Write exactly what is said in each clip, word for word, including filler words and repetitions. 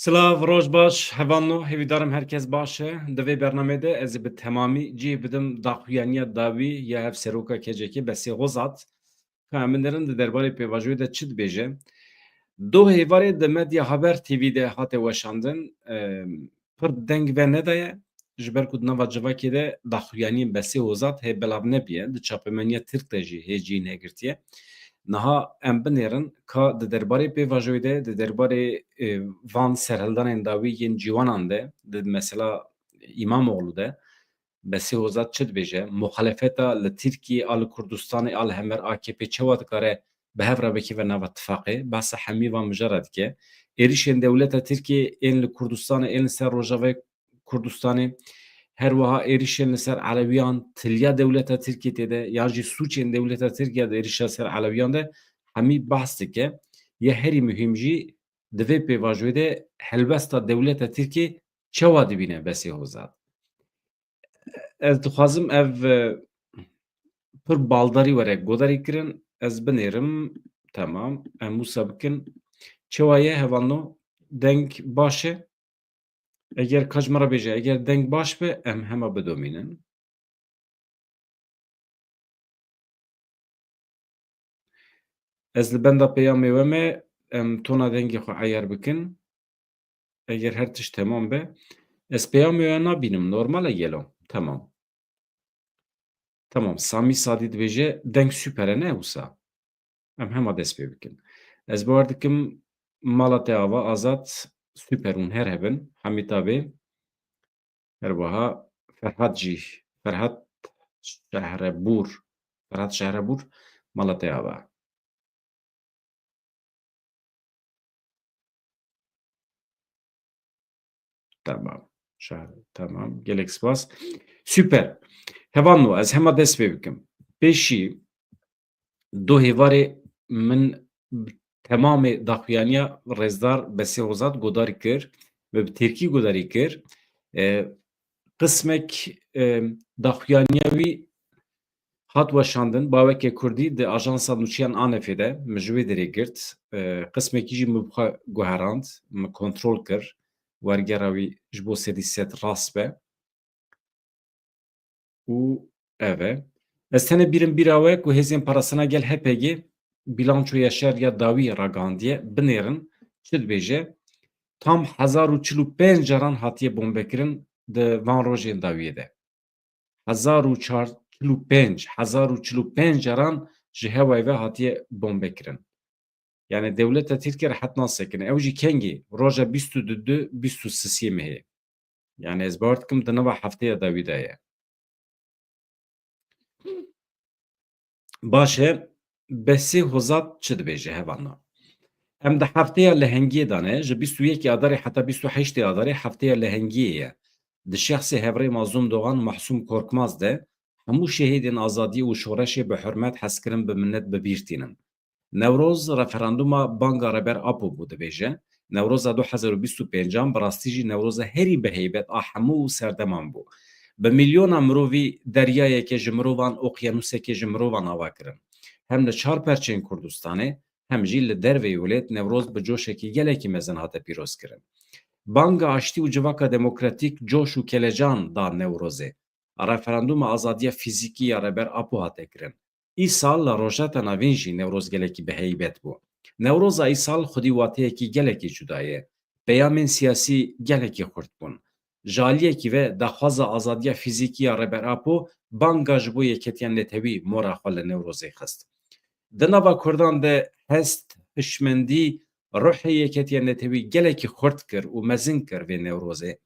Silav, roj baş, hevalno, hêvîdarim herkes baş e. Di vê bernamê de ez ê bi temamî cih bidim daxuyaniya dawî ya hevseroka K C K Besê Hozat. Ka em binêrin di derbarê pêvajoyê de çi dibêje. Doh êvarê di Medya Haber T V de hate weşandin, em, pir deng venedaye. Ji ber ku di nava civakê de daxuyaniyên Besê Hozat hê belav nebiye, di çapemeniya Tirk de jî hê cî negirtiye. Niha em binêrin ka di derbarê pêvajoyê de, di derbarê, e, van serhildanên dawî yên ciwanan de, di mesela Îmamoğlu de, Besê Hozat çi dibêje? Muxalefeta li Tirkiyê a li Kurdistanê a li hember A K P çawa dikare bi hev re bikeve nava tifaqê? Behsa hemî van mijara dike. Êrişên dewleta Tirkiyê ên li Kurdistanê, ên li ser Rojavayê Kurdistanê, her wiha êrişên li ser Elewiyan, tiliya dewleta Tirkiyê tê de, yan jî sûcên dewleta Tirkiye di êrişa ser Elewiyan de hemî behs dike. Ya herî muhîm jî di vê pêvajoyê de helwesta dewleta Tirkiyê çawa dibîne Besê Hozat? Ez dixwazim ev, e, pir baldarî were godarî kirin. Ez binêrim. Temam. Em wisa bikin. Çawa ye hevalno? Deng baş e? Eger ka ji min re bêje, eger deng baş be, em hema bidomînin. Ez li benda peyamê we me, em tona dengê xwe eyar bikin. Eger her tişt temam be. Ez peyamê we nabînim, normal e gelo? Temam. Temam, Samî Sadî dibêje, deng super e, ne wisa? Em hema dest pê bikin. Ez bawer dikim mala te ava, Azad, super hûn her hebin. Hemî tabê. Her wiha Ferhat jî, Ferhat Şehrebûr. Ferhat Şehrebûr, mala te ava. Tamam. Şahane. Tamam. Gelek spas. Süper. Hevalno, ez hema dest pê bikim. Pêşî doh êvarê min temamê daxuyaniya Rêzdar Besê Hozat godarî kir ve bi Tirkî godarî kir. E, qismek, e, daxuyaniya wî hat weşandin, baweke kurdî di ajansa nûçiyan Anefê de min ji wê derê girt. E, qismekî jî min bi xwe guherand, min kontrol kir. Wergera wî ji bo sedî sed rast be. Û ev e. Ez tenê bîrim bîra we ku Hêzên Parastina Gel, H P G, bîlançoya şer ya dawî ragihandiye, binêrin, çi dibêje? Tam hezar û çil û pênc caran hatiye bombekirin di van rojên dawiyê de. Hezar û çar, çil û pênc, hezar û çil û pênc caran ji hewayê ve hatiye bombekirin. Yani dewleta Tirkiye rehet nasekine. Ew jî kengî? Roja bîst û du, bîst û sisê mehê. Yani ez bawer dikim di nava hefteya dawî de ye. Baş e, Besê Hozat çi dibêje hevalno? Em di hefteya lehengiyê de ne, ji bîst û yekê Adarê heta bîst û heştê Adarê hefteya lehengiyê ye. Di şexsê hevrê Mazlûm Dogan, Mahsûm Korkmaz de hemû şehîdên azadiyê û şoreşê bi hurmet, hezkirin, bi minnet bi bîr tînin. Newroz referanduma banga Reber Apo bû, dibêje. Newroza du hezar û bîst û pêncan bi rastî jî Newroza herî bi heybet a hemû serdeman bû. Bi milyona mirovî deryayeke ji mirovan, okyanuseke ji mirovan ava kirin. Hem li çar perçên Kurdistanê, hem jî li derveyî welêt Newroz bi coşekî gelekî mezin hate pîrozkirin. Banga aştî û civaka demokratîk coş û kelecan da Newrozê. Referanduma azadiya fîzîkî ya Reber Apo hate kirin. Îsal li Rojheta Navîn jî Newroz gelekî bi heybet bû. Newroza îsal xwedî wateyekî gelekî cuda ye. Peyamên siyasî gelekî xurt bûn. Ji aliyekî ve daxwaza azadiya fîzîkî ya Reber Apo banga ji bo yeketiya netewî mora xwe li Newrozê xist. Di nava Kurdan de hest, hişmendî, ruhê yeketiya netewî gelekî xurt kir û mezin kir vê Newrozê.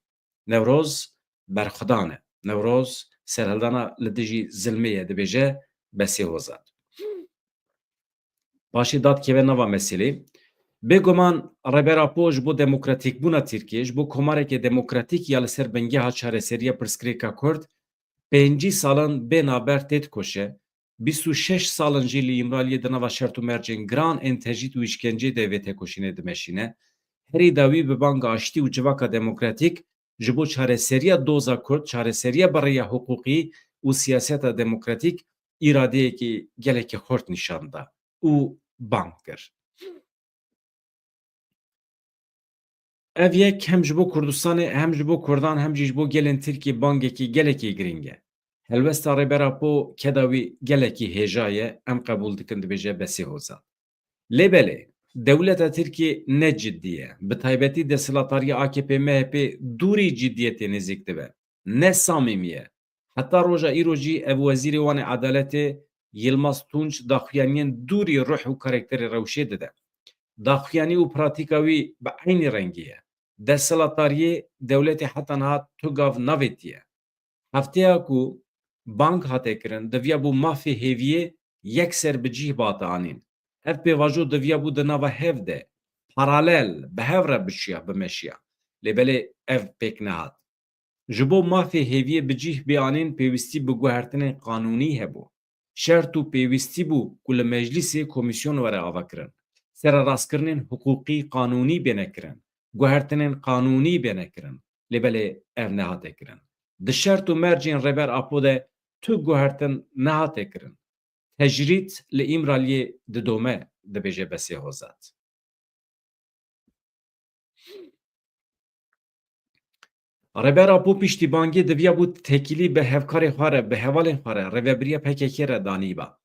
Newroz berxwedan e. Newroz serhildana li dijî zilmê ye, dibêje Besê Hozat. Paşê dadikeve nava meselê. Bêguman Reber Apo ji bo demokratîkbûna Tirkiyê, ji bo komareke demokratîk ya li ser bingeha çareseriya pirsgirêka Kurd, pêncî salan bê navber têdikoşe, bîst û şeş salan jî li Îmraliyê di nava şert û mercên giran ên tecrîd û îşkenceyê de vê têkoşînê dimeşîne. Herî dawî bi banga aştî û civaka demokratîk ji bo çareseriya doza Kurd, çareseriya bi rêya hiqûqî û siyaseta demokratîk îradeyekî gelekî xurt nîşan da û bang kir. Ev yek hem ji bo Kurdistanê, hem ji bo Kurdan, hem jî ji bo gelên Tirkî bangekî gelekî girîng e. Helwesta Rêber Apo keda wî gelekî hêja ye, em qebûl dikin, dibêje Besê Hozat. Lê belê, dewleta Tirkiyê ne ciddî ye. Bi taybetî desthilatdariya A K P M H P dûrî ciddiyetê nêzîk dibe. Ne samîmî ye. Heta roja îro jî ev wezîrê wan ê edaletê Yilmaz Tunç daxuyaniyên dûrî ruh û karakterê rewşê dide. Daxuyanî û pratîka wî bi eynî rengî ye. Desthilatdariyê dewletê heta niha tu gav navêtiye. Hefteya ku bang hate kirin, diviya bû mafê hêviyê yekser bi cîh bihate anîn. Ev pêvajo diviya bû di nava hev de, paralel, bi hev re biçiya, bimeşiya. Lê belê ev pêk nehat. Ji bo mafê hêviyê bi cîh bê anîn, pêwîstî bi guhertinên qanûnî hebû. Şert û pêwîstî bû ku li meclîsê komîsyon were avakirin. Sererastkirinên hiqûqî qanûnî bêne kirin. Guhertinên qanûnî bêne kirin. Lê belê ev nehate kirin. Di şert û mercên Rêber Apo de tu guhertin nehate kirin. Tecrîd li Îmraliyê didome, dibêje Besê Hozat. Rêber Apo piştî bangê diviya bû têkilî bi hevkarê xwe re, bi hevalên xwe re, rêvebiriya P K K re danîba.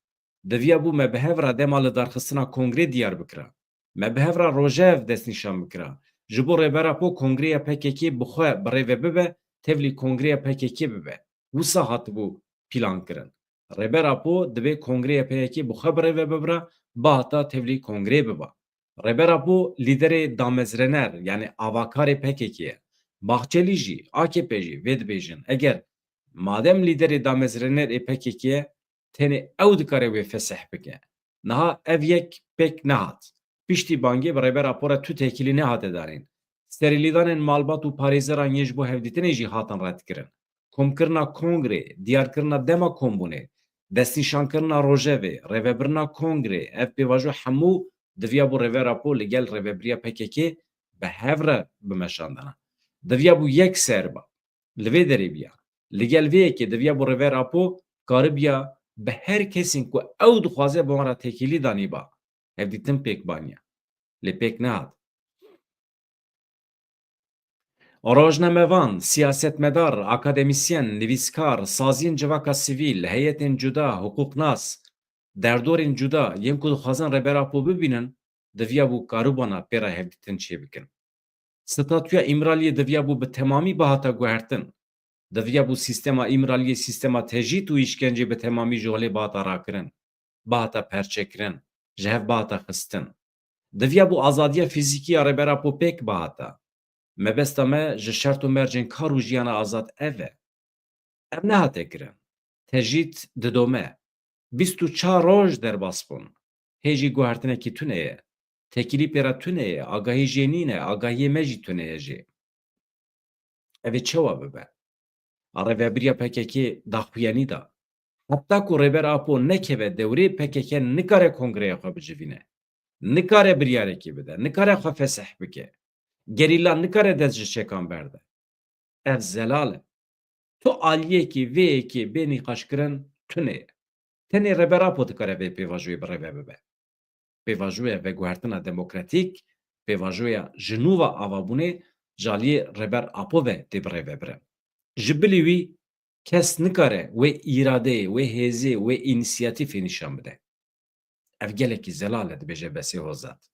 Diviya bû me bi hev re dema lidarxistina kongrê diyar bikira. Me bi hev re rojev destnîşan bikira. Ji bo Rêber Apo kongreya P K K bi xwe bi rê ve bibe, tevlî kongreya P K K bibe. Wisa hatibû pîlan kirin. Rêber Apo divê kongreya P K K bi xwe bi rê ve bibira, bihata tevlî kongrê biba. Rêber Apo lîderê damezrener, yanî avakarê P K K ye. Bahçelî jî, A K P jî vê dibêjin, eger madem lîderê damezrener ê P K K ye, tenê ew dikare wê fesih bike. Niha ev yek pêk nehat. Piştî bangê bi Rêber Apo re tu têkilî nehate danîn. Serîlîdanên malbat û parêzeran yên ji bo hevdîtinê jî hatin redkirin. Komkirina kongrê, diyarkirina dema kombûnê, destnîşankirina rojevê, rêvebirina kongrê, ev pêvajo hemû diviya bû Rêber Apo li gel rêvebiriya P K K bi hev re bimeşandana. Diviya bû yek ser ba. Li vê derê biya. Li gel vê yekê diviya bû Rêber Apo karibiya bi her kesên ku ew dixwaze bi wan re têkilî danîba. Hevdîtin pêk baniya. Lê pêk nehat. Rojnamevan, siyasetmedar, akademîsyen, nivîskar, saziyên civaka sivîl, heyetên cuda, hiqûqnas, derdorên cuda yên ku dixwazin Rêber Apo bibînin, diviya bû karûbana pê re hevdîtin çêbikin. Statûya Îmraliyê diviya bû bi temamî bihata guhertin. Diviya bû sîstema Îmraliyê sîstema tecrîd û îşkencê bi temamî ji holê bihata rakirin, bihata perçekirin, ji hev bihata xistin. Diviya bû azadiya fîzîkî ya Rêber Apo pêk bihata. Mebesta me ji şert û mercên kar û jiyana azad ev e. Ev nehate kirin. Tecrîd didome. Bîst û çar roj derbas bûn. Hê jî guhertinekî tune ye. Têkilî pê re tune ye. Agahî jê nîne. Agahiyê me jî tune ye jê. Ev ê çawa bibe? A rêvebiriya P K K daxuyanî da. Heta ku Rêber Apo nekeve dewrê P K K nikare kongreya xwe bicivîne. Nikare biryarekê bide. Nikare xwe fesih bike. Gerîla nikare dest ji çekan berde. Ev zelal e. Tu aliyekî vê yekê bê nîqaşkirin tune ye. Tenê Rêber Apo dikare vê pêvajoyê bi rê ve bibe. Pêvajoya veguhertina demokratîk, pêvajoya ji nû ve avabûnê ji aliyê Rêber Apo ve tê bi rê ve bire. Ji bilî wî kes nikare wê îradeyê, wê hêzê, wê înîsiyatîfê nîşan bide. Ev gelekî zelal e, dibêje Besê Hozat.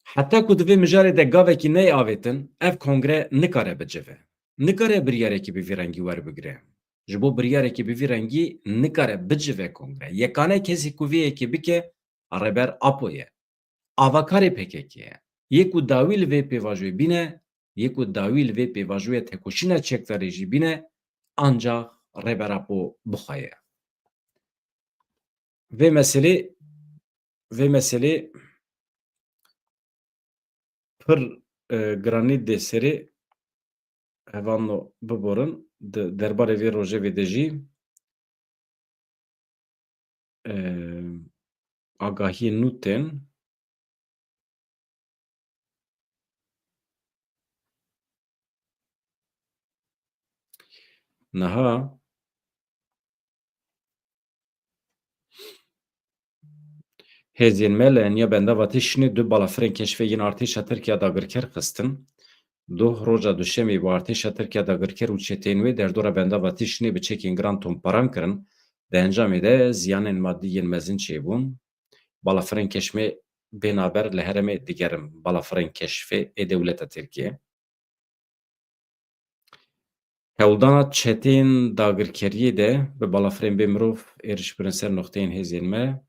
Heta ku di vê mijarê de gavekî neyê avêtin, ev kongre nikare bicive. Nikare biryarekî bi vî rengî werbigire. Ji bo biryarekî bi vî rengî nikare bicive kongre. Yekane kesê ku vê yekê bike, Rêber Apo ye. Avakarê P K K ye. Yê ku dawî li vê pêvajoyê bîne, yê ku dawî li vê pêvajoya tekoşîna çekdarê jî bîne, ancax Rêber Apo bi xwe ye. Vê meselê, vê meselê pir, e, giranî dê serê hevano biborin. Di derbarê vê rojevê de jî, e, agahiyên nû tên. Niha Hêzên me li eniya bendava Tişinê du balafirên keşfê yên artêşa Tirkiya dagirker xistin. Doh roja Duşemê bû artêşa Tirkiya dagirker û çeteyên wê derdora bendava Tişinê bi çekên giran tomparan kirin. Di encamê de ziyanên madî yên mezin çêbûn. Balafirên keşmê bê navber li herêmê digerin. Balafirên keşfê ê dewleta Tirkiyê. Hewldana çeteyên dagirkeriyê de bi balafirên bê mirov êriş birin ser noxteyên hêzên me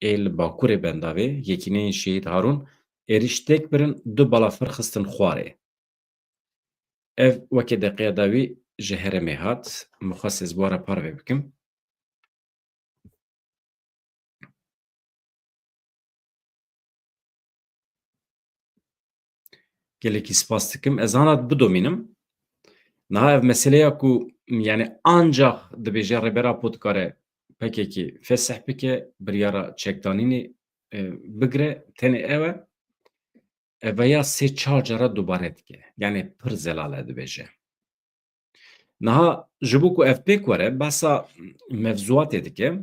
ê li bakurê bendavê, yekîneyên Şehîd Harûn êriş têk birin, du balafir xistin xwarê. Ev weke deqeya dawî ji herêmê hat. Min xwest ez bi we re parve bikim. Gelekî spas dikim. Ez hana bidomînim. Niha ev meseleya ku, yani, ancax dibêje Rêber Apo dikare P K K fesih bike, biryara çekdanînê, e, bigire, tenê ew e. Ev ya sê çar cara dubare dike. Yani pir zelal e dibêje. Niha ji bo ku ev pêk were, behsa mevzuatê dike.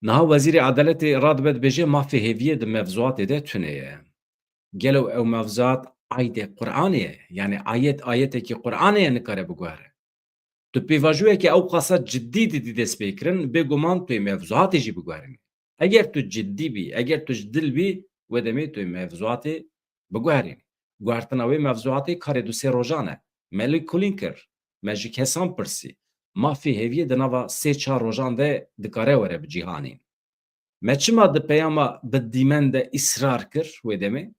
Niha Wezîrê Edaletê radibe dibêje, mafê hêviyê di mevzuatê de tune ye. Gelo ew mevzuat aydê Qur'anê ye? Yani ayet, ayetekî Qur'anê ye nikare biguhere? Tu pêvajoyeke ew qasa cidî didî destpêkirin, bêguman tu yê mevzuatê jî biguherînî. Eger tu cidî bî, eger tu ji dil bî, wê demê tu yê mevzuatê biguherînî. Guhertina wê mevzuatê karê du sê rojan e. Me lê kulîn kir. Me ji kesan pirsî. Mafê hêviyê di nava sê çar rojan de dikare were bi cîhanîn. Me çima di peyama bi dîmen de îsrar kir wê demê?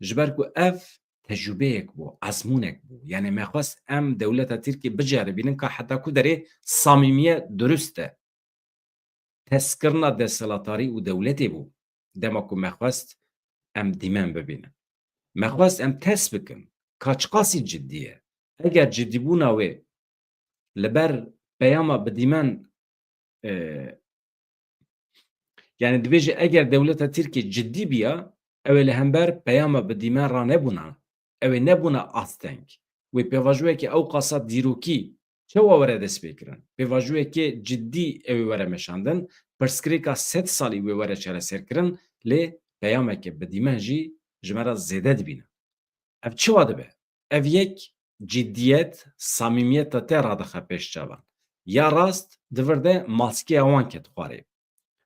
Ji ber ku ev tecrûbeyek bû, ezmûnek bû. Yani me xwest em dewleta Tirkiyê biceribînin ka heta ku derê samîmiye durust e. Testkirina desthilatdarî û dewletê bû. Dema ku me xwest em dîmen bibînin. Me xwest em test bikin ka çiqasî cidî ye. Eger cidîbûna wê li ber peyama bi dîmen, e, yani dibêje eger dewleta Tirkiyê cidî biya, ew ê li hember peyama bi dîmen ranebûna, ew ê nebûna asteng. Wê pêvajoyeke ew qasa dîrokî çawa were destpêkirin? Pêvajoyeke cidî ew ê were meşandin, pirsgirêka sed salî wê were çareserkirin, lê peyameke bi dîmen jî ji me re zêde dibîne. Ev çawa dibe? Ev yek cidiyet, samîmiyeta te radixe pêş çavan. Ya rast di vir de maskeya wan ket xwarê.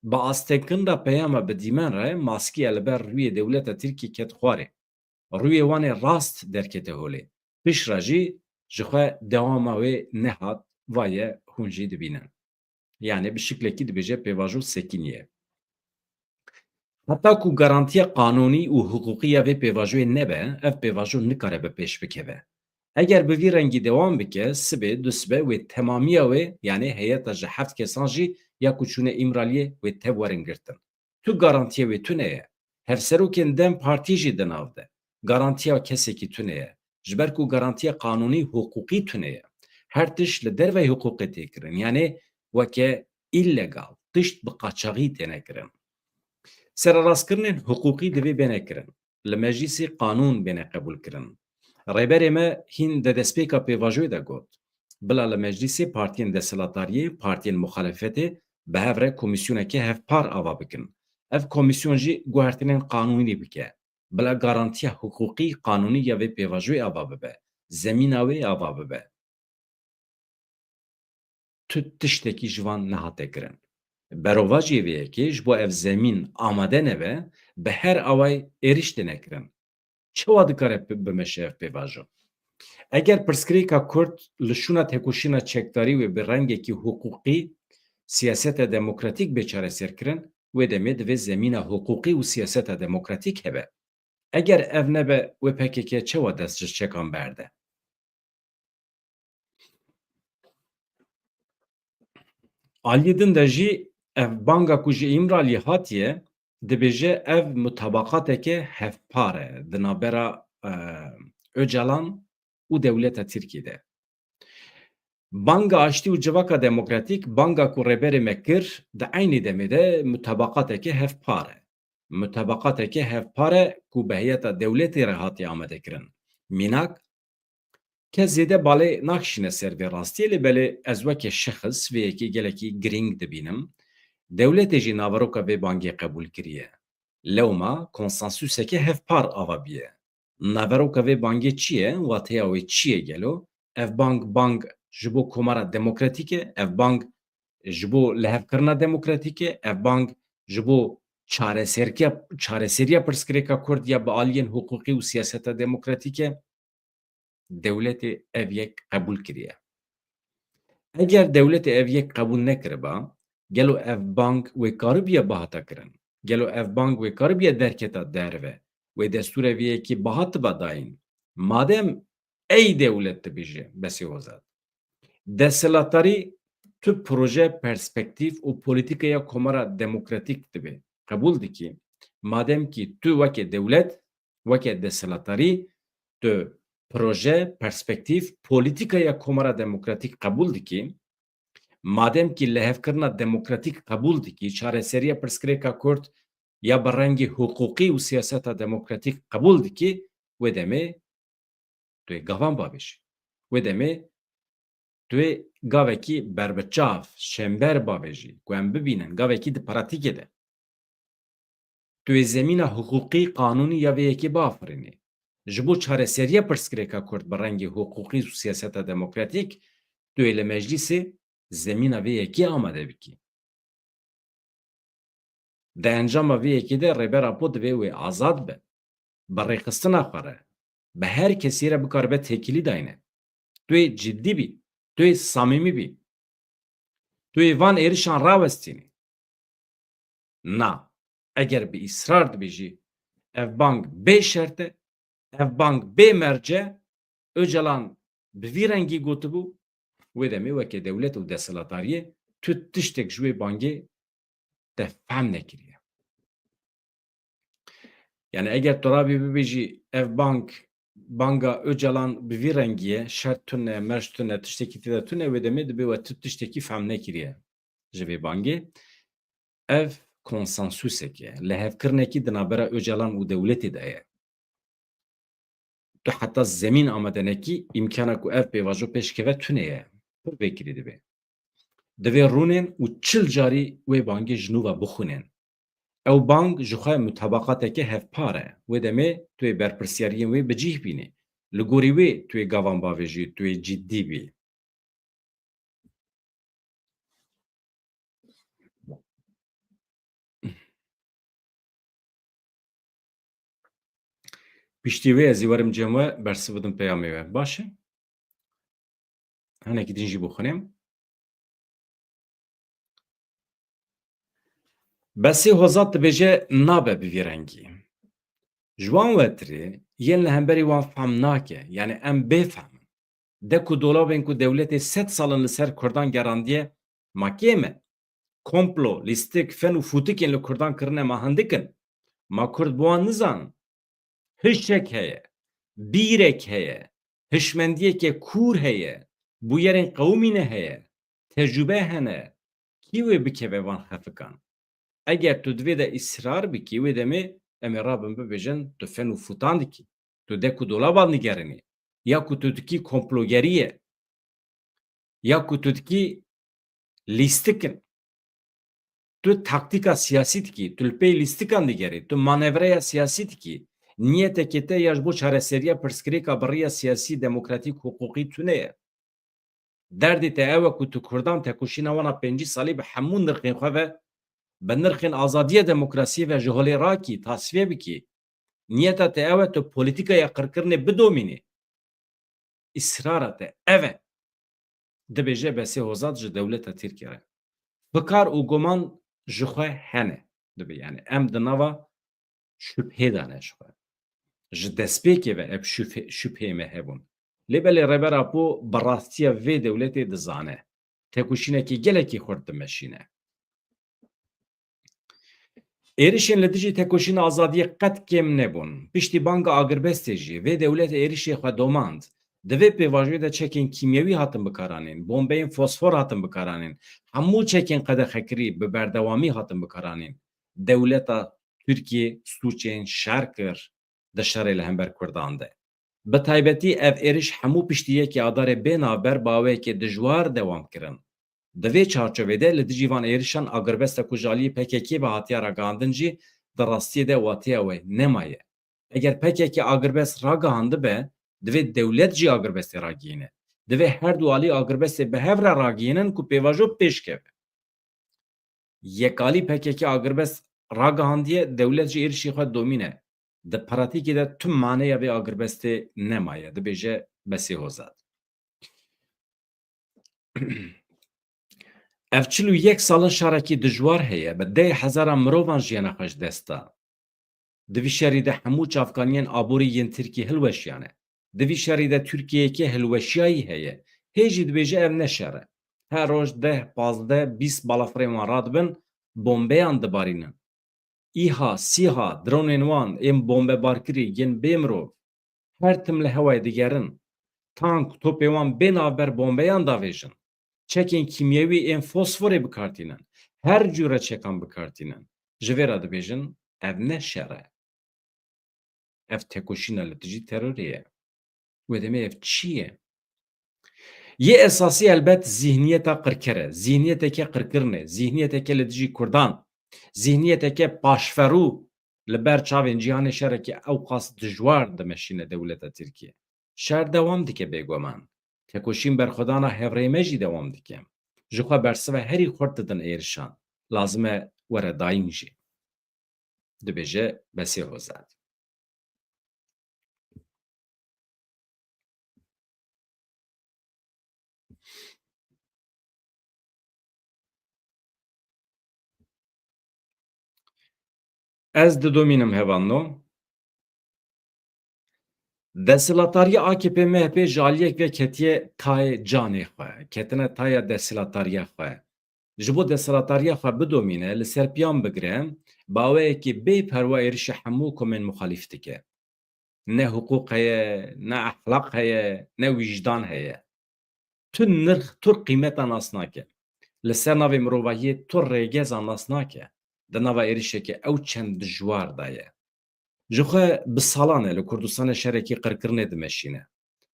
Bi astengkirina peyama bi dîmen re maskeya li ber rûyê dewleta Tirkiyê ket xwarê. Rûyê wan ê rast derkete holê. Piştre jî ji xwe dewama wê nehat, va ye hûn jî dibînin. Yani bi şiklekî dibêje pêvajo sekiniye. Heta ku garantiya qanûnî û hiqûqî ya vê pêvajoyê nebe, ev pêvajo nikare bi pêş bikeve. Eger bi vî rengî dewam bike, sibê, dusbe wê temamiya wê, yani heyeta ji heft kesan jî ya ku çûne Îmraliyê wê tev werin girtin. Tu garantiya wê tune ye. Hevserokên dem partî jî di nav de. Garantiya kesekî tune ye. Ji ber ku garantiya qanûnî, hiqûqî tune ye. Her tişt li derveyî hiqûqê tê kirin. Yanê weke îlegal, tişt bi qaçaxî têne kirin. Sererastkirinên hiqûqî divê bêne kirin. Li meclîsê qanûn bêne qebûlkirin. Rêberê me hîn di destpêka pêvajoyê de got, bila li meclîsê partiyên desthilatdariyê, partiyên muxalefetê bi hev re komîsyoneke hevpar ava bikin. Ev komîsyon jî guhertinên qanûnî bike. Bila garantiya hiqûqî, qanûnî ya vê pêvajoyê ava bibe, zemîna wê ava bibe. Tu tiştekî ji van nehate kirin. Berovajiyê vê yekê ji bo ev zemîn amade nebe, bi her awayî êrîş têne kirin. Çawa dikare p-, bimeşe ev pêvajo? Eger pirsgirêka Kurd li şûna têkoşîna çekdarî wê bi rengekî hiqûqî, siyaseta demokratîk bê çareserkirin, wê demê divê zemîna hiqûqî û siyaseta demokratîk hebe. Eger ev nebe, wê P K K çawa dest ji çekan berde? Aliyê din de jî ev banga ku ji Îmraliyê hatiye, dibêje ev mutabaqateke hevpar e di navbera, e, Ocalan û dewleta Tirkiyê de. Banga aştî û civaka demokratîk, banga ku rêberê me kir, di eynî demê de mutabaqateke hevpar e. Mutabaqateke hevpar e ku bi heyeta dewletê re hatiye amadekirin. Mînak, kes zêde balê nakişîne ser vê rastiyê, lê belê ez weke şexs vê yekê gelekî girîng dibînim. Dewletê jî naveroka vê bangê qebûl kiriye. Lewma konsensuseke hevpar ava biye. Naveroka vê bangê çi ye? Wateya wê çi ye gelo? Ev bang, bang ji bo komara demokratîk e, ev bang ji bo lihevkirina demokratîk e, ev bang ji bo çareserkiya, çareseriya pirsgirêka Kurd ya bi aliyên hiqûqî û siyaseta demokratîk e. Dewletê ev yek qebûl kiriye. Eger dewletê ev yek qebûl nekiriba, gelo ev bang wê karibiye bihata kirin? Gelo ev bang wê karibiye derketa derve? Wê destûrê vê yekê bihatiba dayîn? Madem ey dewlet dibêje, Besê Hozat, desthilatdarî tu proje, perspektîf û polîtîkaya komara demokratîk dibê. Qebûl dikî, madem kî tu weke dewlet, weke desthilatdarî, tu proje, perspektîf, polîtîkaya komara demokratîk qebûl dikî, madem kî lihevkirina demokratîk qebûl dikî, çareseriya pirsgirêka Kurd ya bi rengê hiqûqî û siyaseta demokratîk qebûl dikî, wê demê tu yê gavan bavêjî. Wê demê tu yê gavekî berbiçav, şember bavêjî, ku em bibînin, gavekî di pratîkê de. Tu yê zemîna hiqûqî, qanûnî ya vê yekê biafirînî. Ji bo çareseriya pirsgirêka Kurd bi rengê hiqûqî û siyaseta demokratîk, tu yê li meclîsê zemîna vê yekê amade bikî. Di encama vê yekê de Rêber Apo divê wê azad be, bi rêxistina xwe re, bi her kesî re bikaribe têkilî dayne. Tu yê cidî bî, tu yê samîmî bî. Tu yê van êrişan rawestînî. Na, eger bi îsrar dibêjî, ev bang bê şert e, ev bang bê merc e, Ocalan bi vî rengî gotibû, wê demê weke dewlet û desthilatdariyê tu tiştek ji wê bangê te fehm nekiriye. Yani eger tu rabî bibêjî ev bang, banga Ocalan bi vî rengî ye, şert tune, merc tune, tiştekî tê de tune, wê demê dibê we tu tiştekî fehm nekiriye ji vê bangê. Ev konsensusek e, lihevkirinekî di navbera Ocalan û dewletê de ye. Tu heta zemîn amade nekî, îmkana ku ev pêvajo pêşkeve tune ye. Pir vekirî dibe. Divê rûnên û çil carî wê bangê ji nû ve bixwînin. Ew bang ji xwe mutabaqateke hevpar e. Wê demê tu yê berpirsiyariyên wê bi cih bînî. Li gorî wê tu yê gavan bavêjî, tu yê cidî bî. Piştî wê ez ê werim cem we, bersiv bidim peyamê we. Baş e? Hinekî din jî bixwînim. Besê Hozat dibêje nabe bi vî rengî. Ji wan wetirê yên li hemberî wan fehm nake, yani em bêfehm in. Dek û dolabên ku dewletê sed sal in li ser Kurdan gerandiye, ma kêm e? Komplo, lîstik, fen û fûtikên li Kurdan kirine, ma hindik in? Ma Kurd bi wan nizanin? Hişek heye, bîrek heye, hişmendiyeke kûr heye, bûyerên qewimîne heye, tecrûbe hene, kî wê bikeve van xefikan? Eger tu di vê de îsrar bikî, wê demê em ê rabin bibêjin tu fen û fûtan dikî, tu dek û dolaba nigerinî, ya ku tu dikî komplogerî ye, ya ku tu dikî lîstik in. Tu taktîka siyasî dikî, tu li pey lîstikan digerî, tu manevreya siyasî dikî. Niyetekê te ya ji bo çareseriya pirsgirêka bi riya siyasî, demokratîk, hiqûqî tune ye. Derdê te ew e ku tu Kurdan tekoşîna wan a pêncî salî bi hemû nirxên xwe ve, bi nirxên azadiyê, demokrasiyê ve ji holê rakî, tasfiye bikî. Niyeta te ew e tu polîtîkaya qirkirinê bidomînî. Îsrara te ev e. Dibêje Besê Hozat ji dewleta Tirkiyê re. Fikar û guman ji xwe hene. Dibe, yani em di nava şüphê de ne ji xwe. Ji destpêkê ve ev şüphe, şüpheyê me hebûn. Lê belê Rêber Apo bi rastiya vê dewletê dizane. Tekoşînekî gelekî xurt dimeşîne. Êrişên li dijî tekoşîna azadiyê qet kêm nebûn. Piştî banga agirbestê jî vê dewletê êrişê xwe domand. Di vê pêvajoyê de çekên kîmyewî hatin bikaranîn, bombeyên fosfor hatin bikaranîn, hemû çekên qedexekirî bi berdewamî hatin bikaranîn. Dewleta Tirkiyê sûcên şer kir di şerê li hember Kurdan de. Bi taybetî ev êriş hemû piştî yekê Adarê bê navber bi awayekî dijwar dewam kirin. Di vê çarçovê de li dijî van êrişan agirbesta ku ji aliyê P K K ve hatiye ragihandin jî di rastiyê de watiya wê nemaye. Eger P K K agirbest ragihandibe, divê dewlet jî agirbestê ragihîne. Divê her du alî agirbestê bi hev re ragihînin ku pêvajo pêş keve. Yekalî P K K agirbest ragihandiye, dewlet jî êrişê xwe domîne. Di pratîkê de tu maneya vê agirbestê nemaye, dibêje Besê Hozat. Ev çil û yek sal in şerekî dijwar heye, bi deh hezara mirovan jiyana xwe ji dest da. Di vî şerî de hemû çavkaniyên aborî yên Tirkî hilweşiyane. Di vî şerî de Tirkiyeyeke hilweşiyayî heye. Hê jî dibêje ev ne şer e. Her roj deh, pazdeh, bîst balafirên wan radibin, bombeyan dibarînin. Îha, sîha, dronên wan ên bombebarkirî yên bê mirov her tim li hewayê digerin. Tank, topê wan bê navber bombeyan davêjin. Çekên kîmyewî ên fosforê bikartînin. Her cûre çekan bikartînin. Ji vê re dibêjin, ev ne şer e. Ev tekoşîna li dijî terorê ye. Wê demê ev çi ye? Yê esasî elbet zîhniyeta qirker e. Zîhniyeteke qirkirinê, zîhniyeteke li dijî Kurdan, zîhniyeteke paşverû li ber çavên cîhanê şerekî ewqas dijwar dimeşîne dewleta Tirkiyê. Şer dewam dike bêguman. Tekoşîn berxwedana hevrêyê me jî dewam dike. Ji xwe bersiva herî xurt didin êrişan. Lazim e were dayîn jî. Dibêje Besê Hozat. Ez didomînim hevalno. Desthilatdariya A K P M H P ji aliyek ve ketiye tayê canê xwe, ketine taya desthilatdariya xwe. Ji bo desthilatdariya xwe bidomîne, li ser piyan bigire, bi awayekî bê perwa êrişa hemû komên muxalîf dike. Ne hiqûq heye, ne exlaq heye, ne wîjdan heye. Tu nirx, tu qîmeta nas nake. Li ser navê mirovahiyê tu rêgeza nas nake. Di nava êrişeke ew çend dijwar de ye. Ji xwe bi salan e li Kurdistanê şerekî qirkirinê dimeşîne.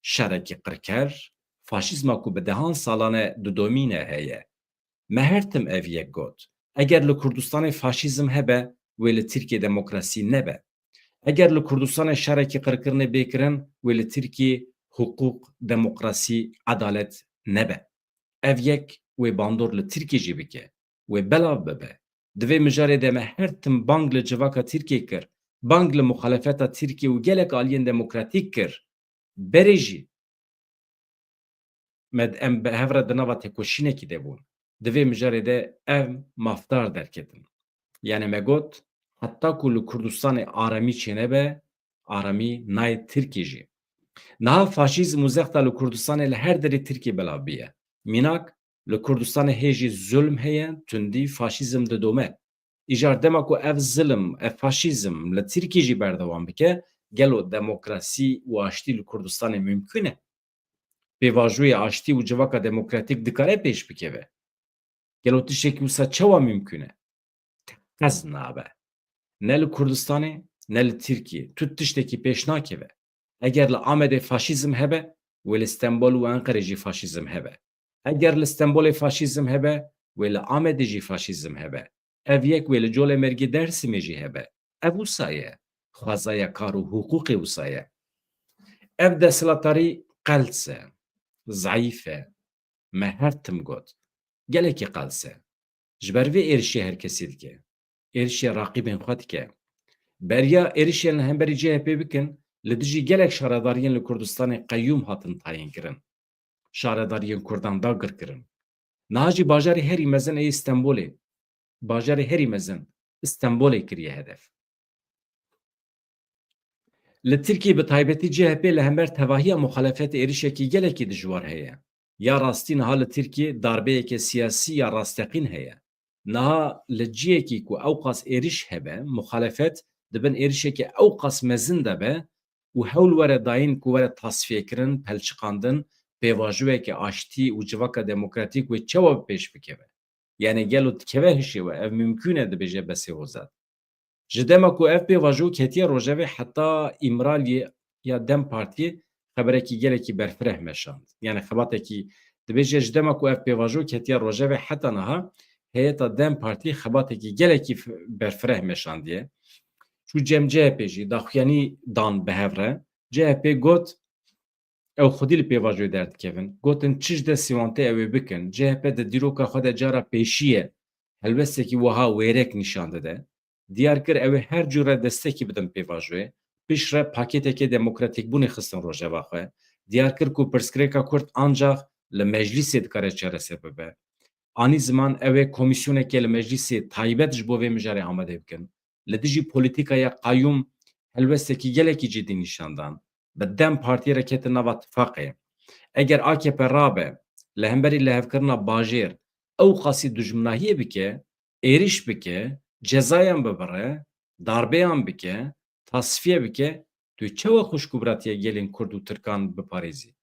Şerekî qirker, faşîzma ku bi dehan salan e didomîne heye. Me her tim ev yek got. Eger li Kurdistanê faşîzm hebe, wê li Tirkiyê demokrasî nebe. Eger li Kurdistanê şerekî qirkirinê bê kirin, wê li Tirkiyê hiqûq, demokrasî, edalet nebe. Ev yek wê bandor li Tirkiyê jî bike, wê belav bibe. Di vê mijarê de me her tim bang li civaka Tirkiyê kir, bang li muxalefeta Tirkiyê û gelek aliyên demokratîk kir. Berê jî me, em bi hev re di nava têkoşînekî de bûn. Di vê mijarê de em mafdar derketin. Yani me got, heta ku li Kurdistanê aramî çênebe, aramî nayê Tirkiyê jî. Niha faşîzm û zexta li Kurdistanê li her derê Tirkiyê belav bûye. Mînak, li Kurdistanê hê jî zulm heye, tundî, faşîzm didome. Îcar dema ku ev zilm, ev faşîzm li Tirkiyê jî berdewam bike, gelo demokrasî û aştî li Kurdistanê mimkûn e? Pêvajoyê aştî û civaka demokratîk dikare pêş bikeve? Gelo tiştekî wisa çawa mimkûn e? Teqez nabe. Ne li Kurdistanê, ne li Tirkiyê. Tu tiştekî pêş nakeve. Eger li Amedê faşîzm hebe, wê li Stenbol û Enqerê jî faşîzm hebe. Eger li Stenbolê faşîzm hebe, wê li Amedê jî faşîzm hebe. Ev yek wê li Colemêrgê, Dêrsimê jî hebe. Ev wisa ye. Xwezaya kar û hiqûqê wisa ye. Ev desthilatdarî qels e, zeîf e. Me her tim got. Gelekî qels e. Ji ber vê êrişê her kesî dike. Êrişê raqîbên xwe dike. Beriya êrişên li hemberî C H P bikin, li dijî gelek şaredariyên li Kurdistanê qeyûm hatin tayîn kirin. Şaredariyên Kurdan dagir kirin. Niha jî bajarê herî mezin ê Stenbolê, bajarê herî mezin Stenbolê kiriye hedef. Li Tirkiyê bi taybetî C H P li hember tevahiya muxalefetê êrişekî gelekî dijwar heye. Ya rastî niha li Tirkiyê darbeyeke siyasî ya rasteqîn heye. Niha li ciyekî ku ewqas êriş hebe, muxalefet di bin êrişeke ewqas mezin de be û hewl were dayîn ku were tasfiyekirin, pelçiqandin, pêvajoyeke aştî û civaka demokratîk wê çawa bi pêş bikeve? Yani gelo dikeve hişê we, ev mimkûn e, dibêje Besê Hozat. Ji dema ku ev pêvajo ketiye rojevê, heta Îmraliyê ya DEM Partiyê xeberekî gelekî berfireh meşand. Yani xebatekî Dibêje, ji dema ku ev pêvajo ketiye rojevê heta niha heyeta DEM Partî xebatekî gelekî f-, berfireh meşandiye. Çû cem CHP jî daxuyanî dan bi hev re. CHP got, ew xwedî li pêvajoyê derdikevin. Gotin, çi ji destê wan tê ew ê bikin. CHP di dîroka xwe de cara pêşî ye helwestekî wiha wêrek nîşan dide. Diyar kir ew ê her cure destekî bidin pêvajoyê. Piştre pakêtekê demokratîkbûnê xistin rojeva xwe. Diyar kir ku pirsgirêka Kurd ancax li meclîsê dikare çareser bibe. Anî ziman ew ê komîsyonekê li meclîsê taybet ji bo vê mijarê amade bikin. Li dijî polîtîkaya qayûm helwestekî gelekî cidî nîşan dan. Bi DEM Partiyê re ketin nava tifaqê. Eger AKP rabe li hemberî lihevkirina bajêr ew qasî dijminahiyê bike, êrîş bike, cezayan bibire, darbeyan bike, tasfiye bike, tu çawa xwişk û biratiya gelên Kurd û Tirkan biparêzî?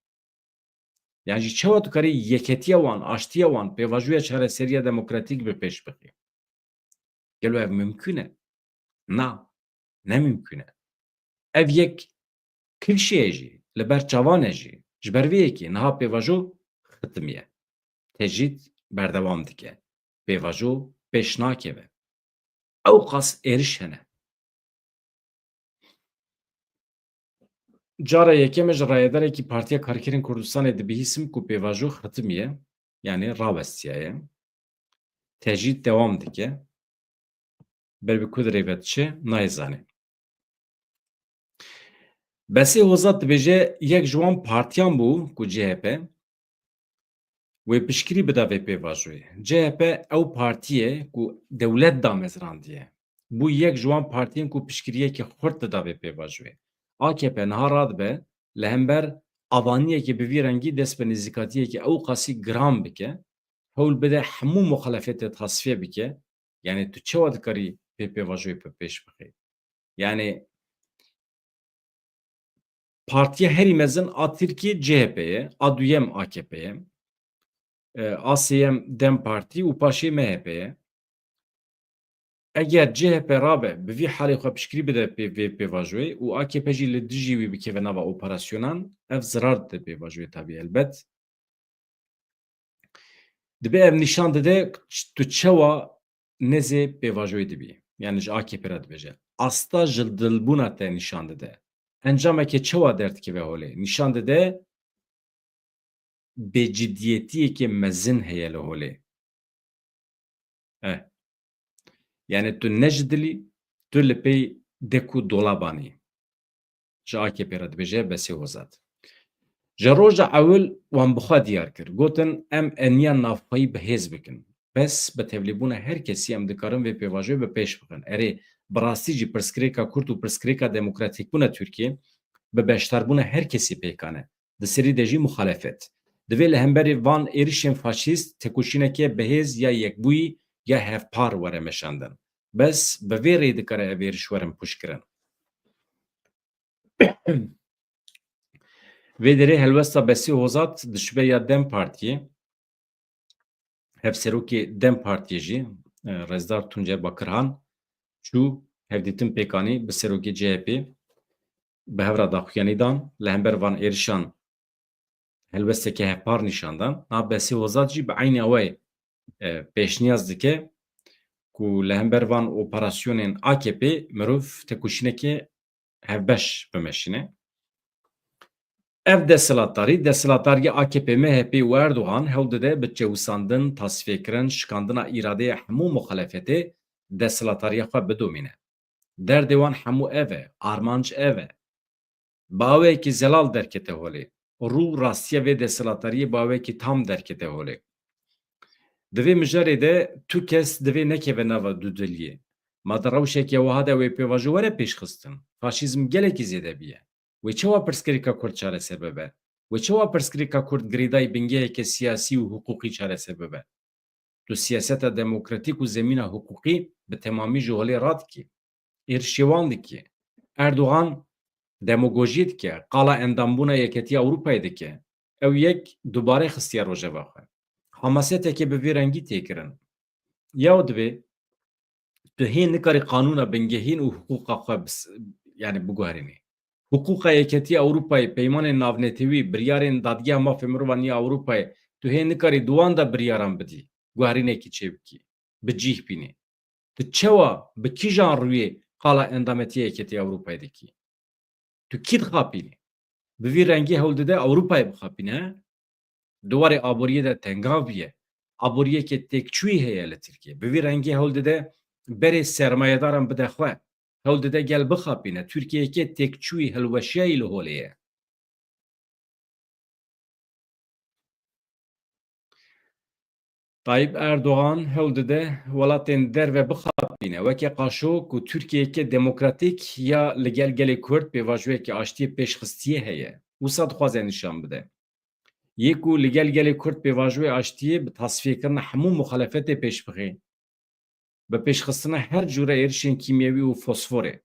Yan jî çawa tu karî yeketiya wan, aştiya wan, pêvajoya çareseriya demokratîk bi pêş bixî? Gelo ev mimkûn e? Na, ne mimkûn e. Ev yek kifşê ye jî, li ber çavan e jî. Ji ber vê yekê niha pêvajo xitimiye. Tecrîd berdewam dike. Pêvajo pêş nakeve. Ew qas êriş hene. Cara yekem e ji rayedarekî Partiya Karkerên Kurdistanê dibihîsim ku pêvajo xitimiye, yanî rawestiyaye. Tecrîd dewam dike. Ber bi ku dirê ve diçe, nayê zanî. Besê Hozat dibêje, yek ji wan partiyan bû ku CHP wê piştgirî bida vê pêvajoyê. CHP ew partî ye ku dewlet damezrandiye. Bû yek ji wan partiyên ku piştgiriyeke xurt dida vê pêvajoyê. AKP niha radibe li hember avaniyekê bi vî rengî dest bi nêzîkatiyekî ew qasî giran bike, hewl bide hemû muxalefetê tasfiye bike. Yanî tu çawa dikarî vê pêvajoyê bi pêş bixî? Yanî partiya herî mezin a Tirkiyê CHP ye, a duyem AKP ye, e, a sêyem DEM Partî û paşê MHP ye. Eger CHP rabe, bi vî halê xwe piştgirî bide pê-, vê pêvajoyê û AKP jî li dijî wî bikeve nava operasyonan, ev zirar dide pêvajoyê tabî helbet. Dibe ev nîşan dide tu çawa nêzê pêvajoyê dibî. Yanî ji AKP re dibêje. Asta ji dilbûna te nîşan dide. Encameke çawa derdikeve holê? Nîşan dide bêcidiyetiyeke mezin heye li holê. Eh. Yanî tu ne ji dilî, tu li pey dek û dolaban î. Ji AKP re dibêje Besê Hozat. Ji roja ewil wan bi xwe diyar kir. Gotin, em eniya navxweyî bi hêz bikin. Bes bi tevlîbûna her kesî em dikarin vê pêvajoyê bi pêş bixin. Erê, bi rastî jî pirsgirêka Kurd û pirsgirêka demokratîkbûna Tirkiyê bi beşdarbûna her kesî pêkan e. Di serî de jî muxalefet. Divê li hemberî van êrişên faşîst tekoşîneke bihêz ya yekbûyî ya hevpar were meşandin. Bes bi vê rêyê dikare ev êriş werin pûçkirin. Vê derê helwesta Besî Hozat dişibe ya DEM Partiyê. Hevserokê DEM Partiyê jî, e, Rêzdar Tuncer Bakirhan çû hevdîtin pêkanî bi serokê CHPê bi hev re daxuyanî dan. Li hember van êrişan helwesteke hevpar nîşan dan. Niha Besî Hozat jî bi eynî awayê, e, pêşniyaz dike ku li hember van operasyonên AKPê mirov tekoşîneke hevbeş bimeşîne. Ev desthilatdarî, desthilatdariya AKP, MHP û Erdogan hewl dide bi çewisandin, tasfiyekirîn, şikandina îradeya hemû muxalefetê desthilatdariya xwe bidomîne. Derdê wan hemû ev e, armanc ev e. Bi awayekî zelal derkete holê. Rû rastiya vê desthilatdariyê bi awayekî tam derkete holê. Di vê mijarê de tu kes divê nekeve nava dudiliyê. Ma di rewşeke wiha de wê pêvajo were pêşxistin? Faşîzm gelekî zêde bûye. Wê çawa pirsgirêka Kurd çareser bibe? Wê çawa pirsgirêka Kurd girêdayî bingeheke siyasî û hiqûqî çareser bibe? Tu siyaseta demokratîk û zemîna hiqûqî bi temamî ji holê radikî. Êrişê wan dikî. Erdogan demagojî dike, qala endambûna Yeketiya Ewropayê dike. Ew yek dubare xistiye rojeva xwe. Hamaseteke bi vî rengî tê kirin. Ya divê tu hê nikarî qanûna bingehîn û hiqûqa xwe bis-, yanî biguherînî. Hiqûqa Yeketiya Ewropayê, peymanên navnetewî, biryarên Dadgeha Mafê Mirovan ya Ewropayê, Tu hê nikarî di wan de biryaran bidî, guherînekî çêbikî, bi cîh bînî. Tu çawa, bi kîjan rûyê qala endametiyê Yekêtî Ewropayê dikî? Tu kî dixapînî? Bi vî rengî hewl dide Ewropayê bixapîne? Di warê aboriyê de tengav bûye. Aboriyeke têkçûyî heye li Tirkiyê. Bi vî rengî hewl dide berê sermayedaran bide xwe. Hewl dide gel bixapîne. Tirkiyeyeke têkçûyî, hilweşiyayî li holê ye. Tayyip Erdogan hewl dide welatên derve bixapîne, weke qaşo ku Tirkiyeyeke demokratîk ya li gel gelê Kurd pêvajoyeke aştiyê pêşxistiye heye. Wisa dixwaze nîşan bide. Yê ku li gel gelê Kurd pêvajoyê aştiyê bi tasfiyekirina hemû muxalefetê pêş bixê. Bi pêşxistina her cûre êrişên kîmyewî û fosforê.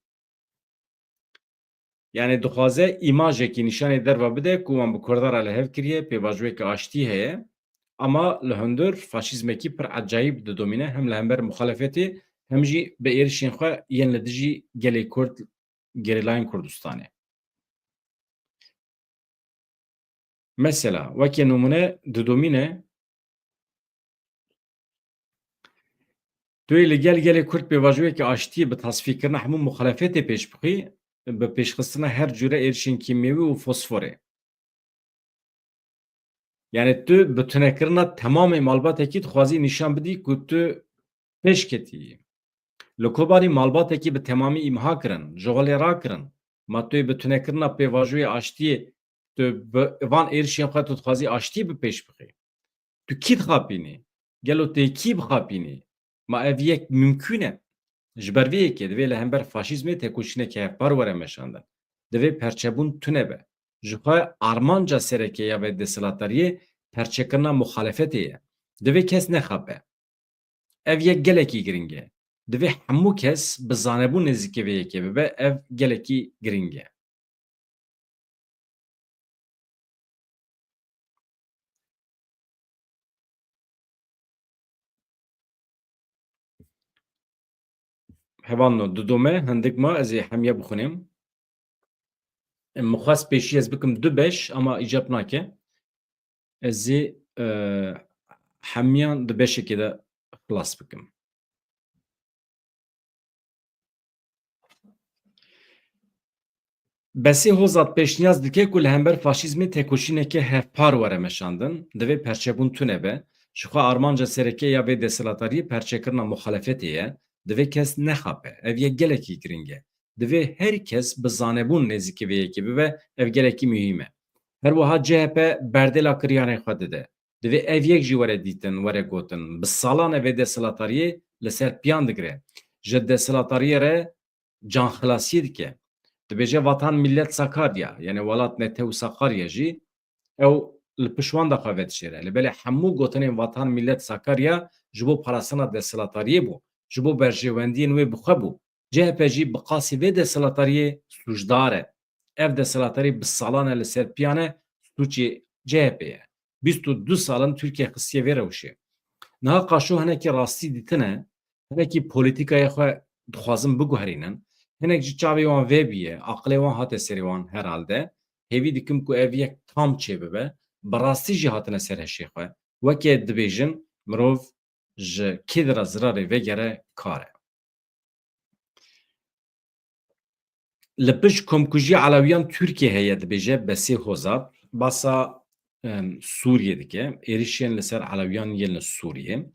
Yani dixwaze îmajekî nîşanê derve bide ku wan bi Kurda re li hev kiriye, pêvajoyeke aştî heye. Ama li hundir faşîzmekî pir ecayîb didomîne, hem li hember muxalefetê, hem jî bi êrişên xwe yên li dijî gelê Kurd, gerîlayên Kurdistanê. Mesela, weke nimûne didomîne, tu yê li gel gelê Kurd pêvajoyeke aştiyê bi tasfîkirina hemû muxalefetê pêş bixî, bi pêşxistina her cûre êrişên kîmyewî û fosforê. Yani tu bi tunekirina temamê malbatekî dixwazî nîşan bidî ku tu pêş ketiyî. Li Kobanî malbatekî bi temamî îmha kirin, ji holê rakirin. Ma tu yê bi tunekirina pêvajoyê aştiyê, tu bi van êrişên xwe tu dixwazî aştiyê bi pêş bixî. Tu kî dixapînî? Gelo tê kî bixapînî? Ma ev yek mimkûn e? Ji ber vê yekê divê li hember faşîzmê têkoşîneke hevpar were meşandin. Divê perçebûn tune be. Ji xwe armanca sereke ya vê desthilatdariyê perçekirina muxalefetê ye. Divê kes nexape. Ev yek gelekî giring e. Divê hemû kes bi zanebûn nêzîkê vê yekê bibe. Ev gelekî giring e. Hevalno, didome, hindik ma ez ê hemiya bixwînim. Em, min xwest pêşî ez bikim du beş, ama îcab nake. Ez ê, e, hemiyan di beşekê de xilas bikim. Besê Hozat pêşniyaz dike ku li hember faşîzmê têkoşîneke hevpar were meşandin, divê perçebûn tune be. Ji xwe armanca sereke ya vê desthilatdariyê perçekirina muxalefetê ye. Divê kes nexape. Ev yek gelekî giring e. Divê her kes bi zanebûn nêzîkî vê yekê bibe. Ev gelekî muhîm e. Her wiha C H P berdêla kiryarên xwe dide. Divê ev yek jî were dîtin, were gotin. Bi salan e vê desthilatdariyê li ser piyan digire. Ji desthilatdariyê re canxilasiyê dike. Dibêje vatan millet Sakarya, yani welat Netew Sakarya jî ew li pişt wan de xwe vedişêre. Lê belê hemû gotinên vatan millet Sakarya ji bo parastina desthilatdariyê bû, ji bo berjewendiyên wê bi xwe bû. C H P jî bi qasî vê desthilatdariyê sûcdar e. Ev desthilatdarî bi salan e li ser piyan e, sûcê C H P ye. Bîst û du sal in Tirkiye xistiye vê rewşê. Niha qaşo hinekî rastî dîtine, hinekî polîtîkaya xwe dixwazin biguherînin, hinek jî çavê wan vêbûye, aqilê wan hate serê wan herhalde. Hêvî dikim ku ev yek tam çêbibe, bi rastî jî hatine ser hişê xwe. Weke dibêjin, mirov ji kê de re zirarê vegere kar e. Li pişt komkujiya Elewiyan Tirkiye heye, dibêje Besê Hozat. Basa, em, Sûriyê dike. Êrişên li ser Elewiyan yên li Sûriyê.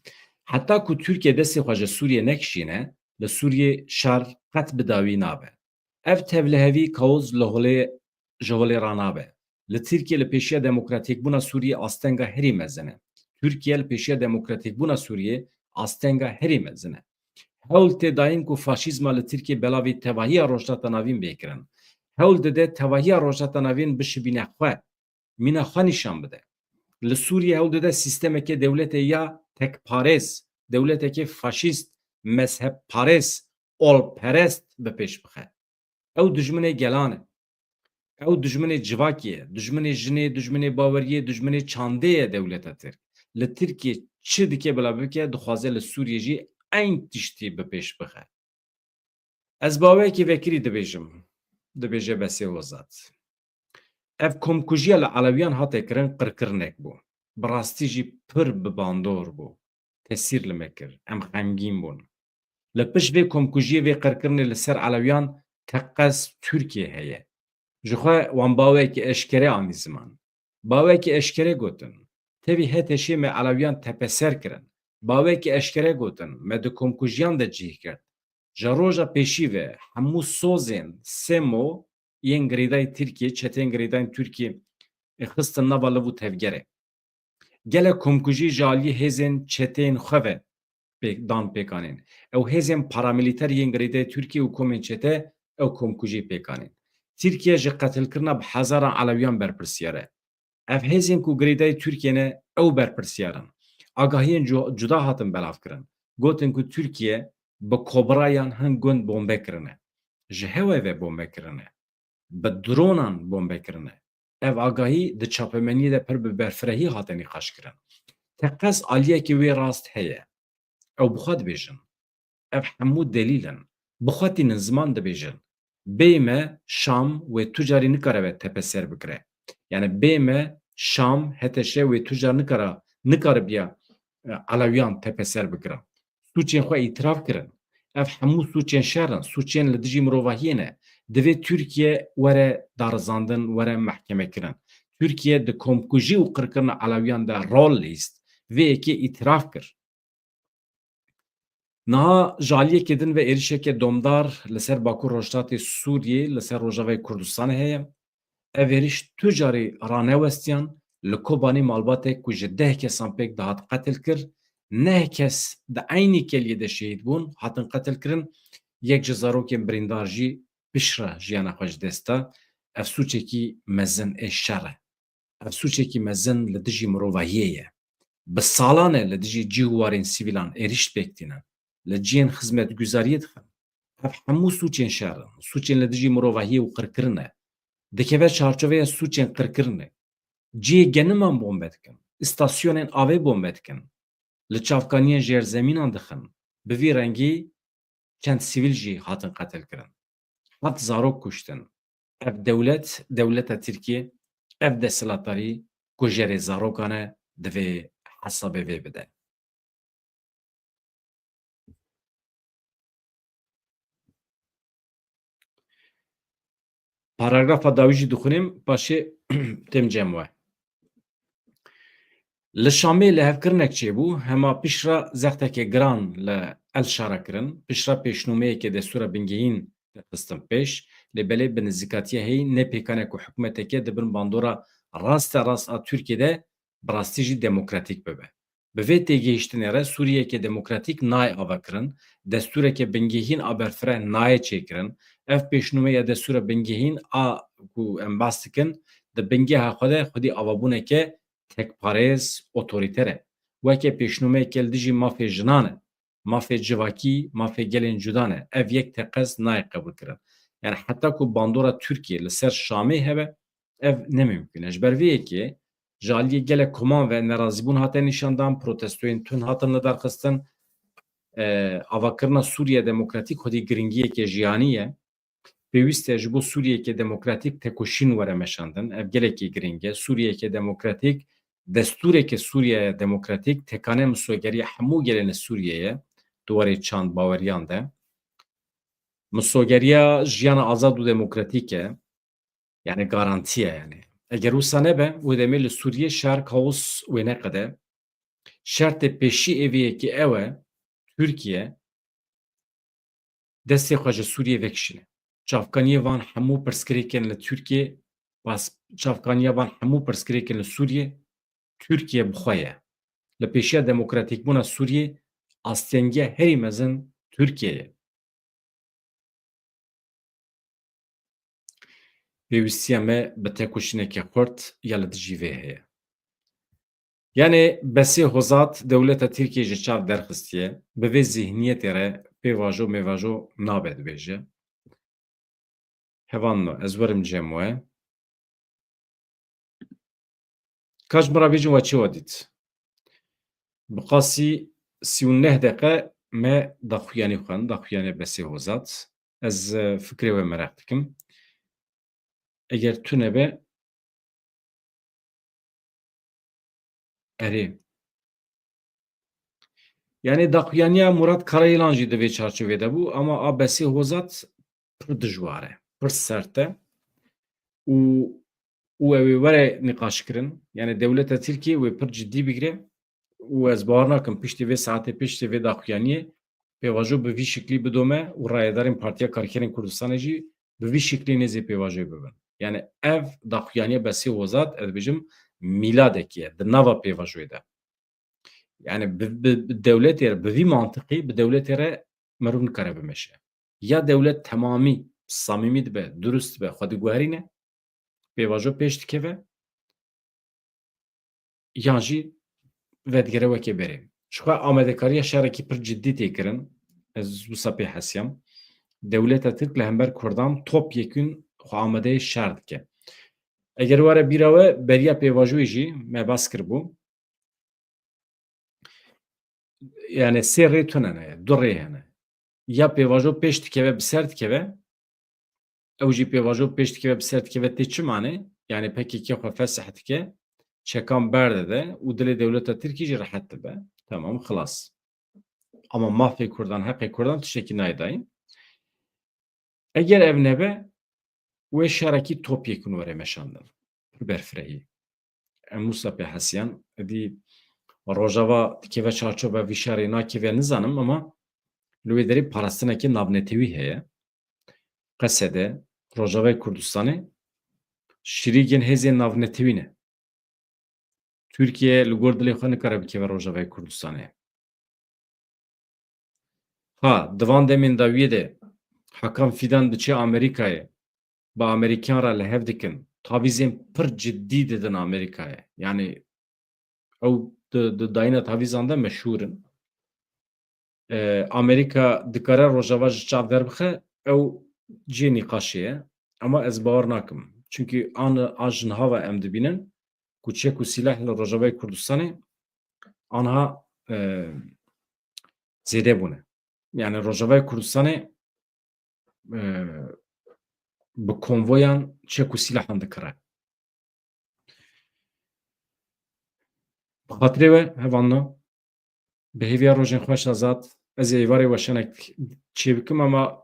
Heta ku Tirkiye destê xwe ji Sûriyê nekişîne, li Sûriyê şer qet bi dawî nabe. Ev tevlihevî kaos li holê, ji holê ranabe. Li Tirkiye li pêşiya demokratîkbûna Sûriyê astenga herî mezin e. Tirkiye li pêşiya demokratîkbûna Sûriyê astenga herî mezin e. Hewl tê dayîn ku faşîzma li Tirkiye belavî tevahiya Rojhilata Navîn bê kirin. Hewl dide tevahiya Rojhilata Navîn bişibîne xwe, mîna xwe nîşan bide. Li Sûriyê hewl dide sîstemeke dewletê ya tekparêz, dewleteke faşîst, mezhebparêz, olperest bi pêş bixe. Ew dijminê gelan e. Ew dijminê civakê ye. Dijminê jinê, dijminê baweriyê, dijminê çandê ye dewleta Tirk. Li Tirkiye çi dike bila bike, dixwaze li Sûriyê jî eyn tiştî bi pêş bixe. Ez bi awayekî vekirî dibêjim, dibêje Besê Hozat. Ev komkujiya li Elewiyan hate kirin qirkirinek bû. bi rastî jî pir bi bandor bû. Tesîr li me kir. Em xemgîn bûn. Li pişt vê komkujiyê, vê qirkirinê li ser Elewiyan teqez Tirkiye heye. Ji xwe wan bawekî eşkere anî ziman. Bawekî eşkere gotin, tevî H T Şê me Elewiyan tepeser kirin. Bawekî eşkere gotin, me di komkujiyan de cih girt. Ji roja pêşî ve hemû sozên SEMO yên girêdayî Tirkiyê, çeteyên girêdayî Tirkiyê, ê xistin nava liv û tevgerê. Gelek komkujî ji aliyê hêzên çeteyên xwe ve pê-, dan pêkanîn. Ew hêzên paramîlîter yên girêdayî Tirkiyê û komên çete ew komkujî pêkanîn. Tirkiye ji qetilkirina bi hezaran Elewiyan berpirsiyar e. Ev hêzên ku girêdayî Tirkiyê ne, ew berpirsiyar in. Agahiyên cu-, cuda hatin belavkirin. Gotin ku Tirkiye bi kobrayan hin gund bombe kirine. Ji hewe ve bombe kirine. Bi dronan bombe kirine. Ev agahî di çapemeniyê de pir bi berfirehî hate nîqaşkirin. Teqez aliyekî wê rast heye. Ew bi xwe dibêjin. Ev hemû delîl in. Bi xwe tînin ziman dibêjin. Bê me Şam wê tu carî nikare ve tepeser bikire. Yani bê me Şam, H T Ş wê tu car nikara, nikaribiya, e, Elewiyan tepeser bikira. Sûcên xwe îtiraf kirin. Ev hemû sûcên şer in, sûcên li dijî mirovahiyê ne. Divê Tirkiye were darizandin, were mehkemekirin. Tirkiye di komkujî û qirkirina Elewiyan de rol lîst. Vê yekê îtiraf kir. Niha ji aliyekê din ve êrişeke domdar li ser Bakur Rojhilatê Sûriyê, li ser Rojavayê Kurdistanê heye. Ev êriş tu carî ranewestiyan, li Kobanê malbatek ku ji deh kesan pêk dihat qetil kir, neh kes di eynî keliyê de şehîd bûn, hatin qetilkirin, yek ji zarokên birîndar jî piştre jiyana xwe ji dest da. Ev sûcekî mezin ê şer e. Ev sûcekî mezin li dijî mirovahiyê ye. Bi salan e li dijî cih û warên sivîlan êrîş pêk tînin. Li cihên xizmetguzariyê dixin. Ev hemû sûcên şer in. Sûcên li dijî mirovahiyê û qirkirin e. Dikeve çarçoveya sûcên qirkirinê. Cihê geniman bombe dikin. Îstasyonên avê bombe dikin. Li çavkaniyên jêrzemînan dixin. Bi vî rengî çend sivîl jî hatin qetilkirin. Heft zarok kuştin. Ev dewlet, dewleta Tirkiyê, ev desthilatdarî kujerê zarokan e, divê hesabê vê bide. Paragrafa dawî jî dixwînim, paşê têm cem we. Li Şamê lihevkirinek çêbû, hema piştre zexteke giran li El Şara kirin. Piştre pêşnûmeyeke destûra bingehîn derxistin pêş, lê belê bi nizîkatiya heyî ne pêkan e ku hikûmeteke di bin bandora rasterast a Tirkiyê de bi rastî jî demokratîk bibe. Bi vê têgihiştinê re Sûriyeke demokratîk nayê avakirin, destûreke bingehîn a berfireh nayê çêkirin. Ev pêşnûme ya destûra bingehîn a ku em behs dikin, di bingeha xwe de xwedî avabûneke tekparêz, otorîter e. Weke pêşnûmeyeke li dijî mafê jinan e, mafê civakî, mafê gelên cuda ne. Ev yek teqez nayê qebûlkirin. Yani heta ku bandora Tirkiyê li ser Şamê hebe, ev ne mimkun e. Ji ber vê yekê ji aliyê gelek koman ve nerazîbûn hate nîşandan, protestoyên tund hatin lidarxistin. E, avakirina Sûriye Demokratîk xwedî giringiyeke jiyanî ye. Pêwîst e ji bo Sûriyeke demokratîk tekoşîn were meşandin. Ev gelekî giring e. Sûriyeke demokratîk, destûreke Sûriyeya demokratîk tekane misogeriya hemû gelên li Sûriyê ye, di warê çand baweriyan de. Misogeriya jiyana azad û demokratîk e. Yani garantî ye yani. Eger wisa nebe, wê demê li Sûriyê şer, kaos wê neqede. Şertê pêşî ê vê yekê ew e, Tirkiye destê xwe ji Sûriyê vekişîne. Çavkaniyê van hemû pirsgirêkên li Tirkiyê, bas, çavkaniya van hemû pirsgirêkên li Sûriyê, Tirkiye bi xwe ye. Li pêşiya demokratîkbûna Sûriyê astengiya herî mezin Tirkiye ye. Pêwîstiya me bi tekoşîneke xurt ya li dijî vê heye. Yani Besê Hozat dewleta Tirkiyê ji çav derxistiye, bi vê zihniyetê re pêvajo mêvajo nabe dibêje. Hevalno, ez werim cem we. Ka ji min re bêjin we çi we dît? Bi qasî sî û neh deqe me daxuyanî xwend, daxuyanê Besê Hozat. Ez, e, fikrê we mereq dikim. Eger tune be, Erê. Yani daxuyaniya Murat Karayılan jî di vê çarçovê de bû, ama a Besê Hozat pir dijwar e, pir sert e û, û ew ê were nîqaşkirin. Yani dewleta Tirkiyê wê pir cidî bigire û ez bawer nakim piştî vê saetê, piştî vê daxuyaniyê pêvajo bi vî şiklî bidome û rayedarên Partiya Karkerên Kurdistanê jî bi vî şiklî nêzê pêvajoyê bibin. Yani ev daxuyaniya Besê Hozat, ez dibêjim, mîladekî ye di nava pêvajoyê de. Yani bi, bi, bi dewletê re, bi vî mantiqî bi dewletê re mirov nikare bimeşe. Ya dewlet temamî samîmî dibe, durust dibe, xwe diguherîne, pêvajo pêş dikeve, yan jî vedigere weke berê. Ji xwe amadekariya şerekî pir cidî tê kirin. Ez wisa pê hesiyam. Dewleta Tirk li hember Kurdan top yekûn xwe amadeyê şer dike. Eger were bîra we, beriya pêvajoyê jî me behs kiribû. Yani sê rê tune ne, du rê hene. Ya pêvajo pêş dikeve, bi ser dikeve, ew jî pêvajo pêş dikeve, bi ser dikeve, tê çi mane? Yani P K K xwe fesih dike, çekan berdide û dilê dewleta Tirkî jî rehet dibe. Tamam, xilas. Ama mafê Kurdan, heqê Kurdan tiştekî nayê dayîn. Eger ev nebe, wê şerekî top yekûn were meşandin. Pir berfirehî. Em wisa pê hesiyan, edî Rojava dikeve çarçova vî şerê nakeve nizanim, ama li wê derê parastinekê navnetewî heye. Qesede, Rojavayê Kurdistanê şirîgên hêzên navnetewî ne. Tirkiye li gor dilê xwe nikare bikeve Rojavayê Kurdistanê. Ha, di van demên dawiyê de Hakan Fidan diçe Amerîkayê, bi Amerîkan re li hev dikin. Tavîzên pir cidî didin Amerîkayê. Yani ew di, di dayîna tavîzan de meşhûr in. E, Amerîka dikare Rojava ji çav derbixe, ew cihê nîqaşê ye. Ama ez bawer nakim. Çunkî an, a ji niha ve em dibînin ku çek û sîleh li Rojavayê Kurdistanê anha, e, zêde bûne. Yani Rojavayê Kurdistanê, e, bi konvoyan çek û sîlehan dikire. Bi xatirê we, hevalno, bi hêviya rojên xweş Azad, ez ê êvarê weşanek çêbikim, ama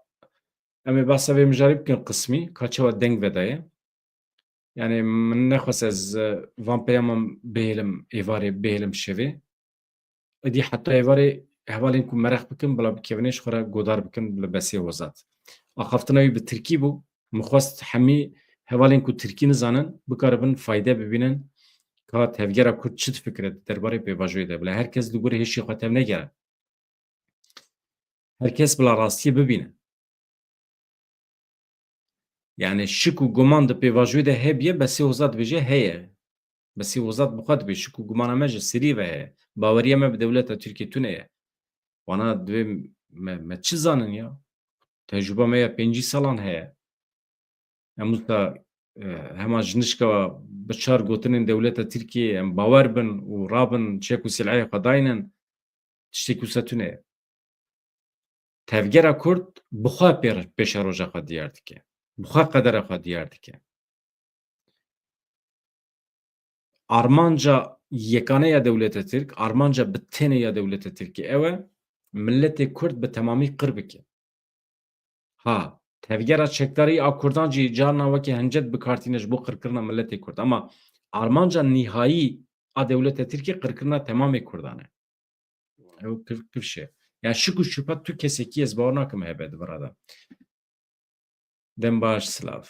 em ê behsa vê mijarê bikin qismî, ka çawa deng vedaye. Yani min nexwest ez, e, van peyaman bihêlim êvarê, bihêlim şevê. Êdî heta êvarê hevalên ku mereq bikin, bila bikevine ji xwe re godar bikin li Besê Hozat. Axaftina wî bi tirkî bû. Min xwest hemî hevalên ku tirkî nizanin, bikaribin fayde bibînin ka tevgera Kurd çi difikire di derbarê pêvajoyê de. Bila her kes li gorî hişê xwe tev negere. Her kes bila rastiyê bibîne. Yani şik û guman di pêvajoyê de hebiye, Besê Hozat dibêje heye. Besê Hozat bi xwe dibê, şik û gumana me ji serî ve heye. Baweriya me bi dewleta Tirkiyê tune ye. Wana divê me, me çi zanin ya? Tecrûba me ya pêncî salan heye. Em wisa, e, hema ji nişka bi çar gotinên dewleta Tirkiyê em bawer bin û rabin çek û silehê xwe daynin, tiştekî wisa tune ye. Tevgera Kurd bi xwe pê-, pêşeroja xwe diyar dike. Bi xwe qedera xwe diyar dike. Armanca yekane ya dewleta Tirk, armanca bi tenê ya dewleta Tirkê ew e, miletê Kurd bi temamî qir bike. Ha, tevgera çekdarî a Kurdan jî carna weke hincet bi kar tîne ji bo qirkirina miletê Kurd. Ama armanca nîhayî a dewleta Tirkê qirkirina temamê Kurdan e. Ew kif-, kifş e. Yani şik û şüphe tu kesekî ez bawer nakim hebe di vira de. Dem baş, silav.